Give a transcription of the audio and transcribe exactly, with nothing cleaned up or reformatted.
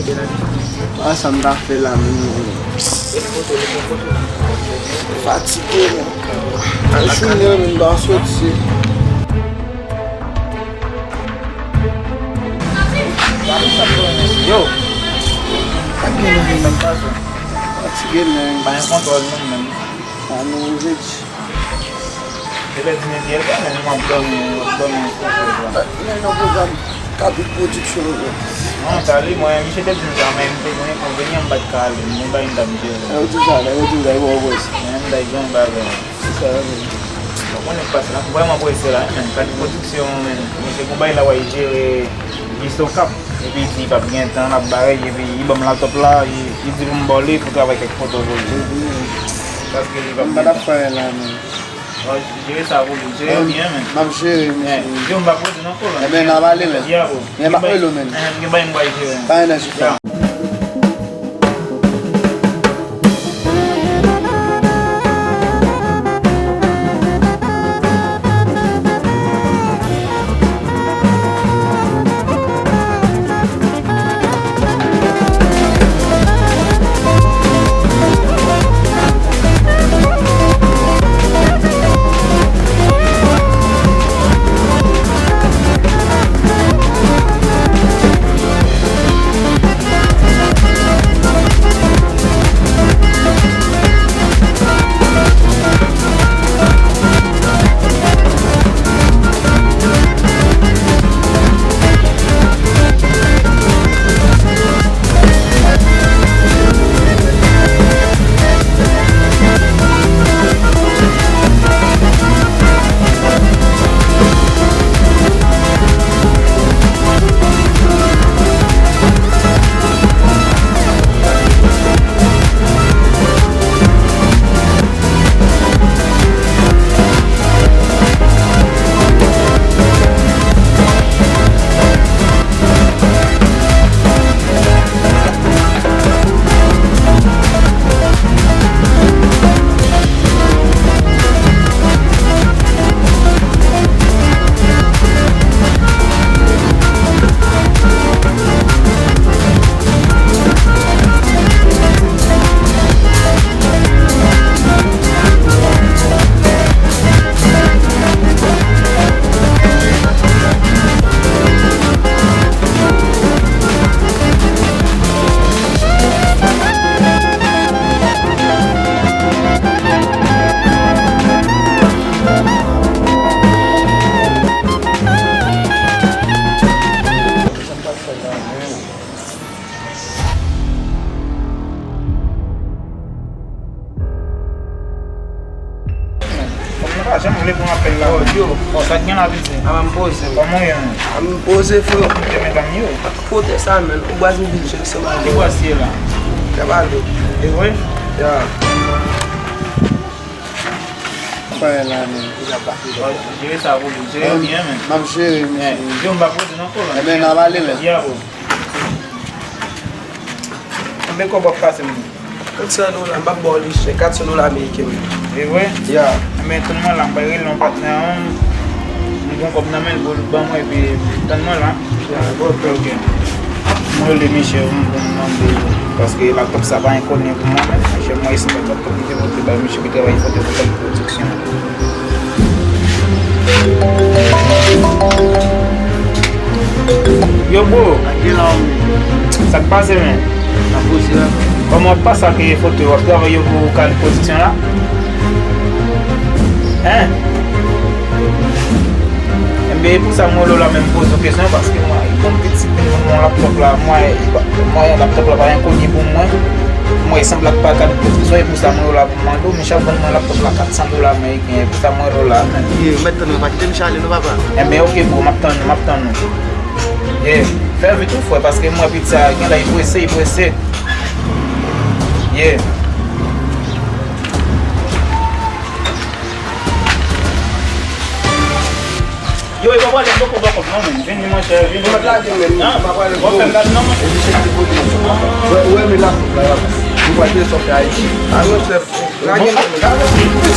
A sa m ta fè la menm. Fatige, men. Al jounen, men m pa soti. Yo. Pa gen anyen, men. Fatige, men. Pa gen kontwòl, non, men. Sa nou jodi. Te pèdi men vyèl pa men, m ap dòmi, m ap dòmi nan pwojè la. Men nan pwogram Kabrit Pwodiksyon yo. Non, sa li, mwen, misye te di m sa, men m te gen enkonvenyan, m pa t ka ale, m gen bagay m t ap jere. Lè yo di sa, lè yo di m sa, yo ba w prese. Men m t ap gen yon bagay. Sa, men. Ou konnen k pase la, m vrèman prese la, men Kabrit Pwodiksyon, men, misye gen yon bagay la, w a jere jis Okap, epi li di li p ap gen tan, l ap bay, epi li ban m laptòp la, li, li di pou m ba w li pou travay kèk foto pou li. Paske li p ap gen tan. M pa t ap fè anyen la, men. Jere sa pou li. Jere yo byen, men. M ap jere, mesye. Yo, m pa poze nan kou la. Ebyen, n a pale, men. Ya, bro. Men, m ap rele w, men. Gen bagay m pral jere. Pa gen anyen, frè. Kòm nou pa janm vle pran apèl la. Oh, yo. Bon, sa k gen la, piti? A, m poze. Kòman w ye, menm? A, m poze, frè. M te met anm yo. Kote sa, menm? Ou baz m vin jwenn se maten. Ki baz ye la? Kè pale. E vre? Ya. Fè la, menm. Jere sa pou li. Jere byen, menm. M ap jere, mesye. Yo, m pa poze nan kou la. Ebyen, n a pale, menm. Ya, bro. Konbyen kòb w ap pase m? Kat san dola, m p ap ba w li chè, kat san dola ameriken, wi. E vre? Ya. Men, tann mwen la, m pral rele yon patnè an. M gen kòb nan men l pou l ban mwen, epi tann mwen la. Ya, ok, ok. Mwen rele misye, m, pou m mande l, paske laptòp sa pa enkoni pou mwen, men misye, mwen eseye laptòp li te pote bay misye ki travay foto pou Kabrit Pwodiksyon. Yo, bro. Sa k pase, men? Kòman w ap pase ak foto yo? W ap travay yo pou Kabrit Pwodiksyon la? Hein? Enben, e pou sa mwen rele w la menm poze w kesyon, paske mwen, e bon pitit, mwen, mwen laptòp la, mwen, mwen laptòp la pa enkoni pou mwen. Mwen sanble ak pa Kabrit Pwodiksyon, e pou sa mwen rele w la pou mande w, misye ap vann mwen laptòp la kat san dola ameriken, e pou sa mwen rele w la menm. Ye, ou mèt tann mwen, pa kite misye ale non, papa. Enben, ok, bro, m ap tann ou, m ap tann ou. Ye, fè vit wi, frè, paske mwen, pitit sa, gen lè, li prese, li prese. Ye. Yo, e pa pale poko, poko, non, men. Vini, monchè, vini. Ou mèt lage, men. Hein? Ou pa pale. Bon, fè m gade, non, men. Ou wè, men la, la, la. Ou pa te sòti Ayiti. A, monchè, lage, men.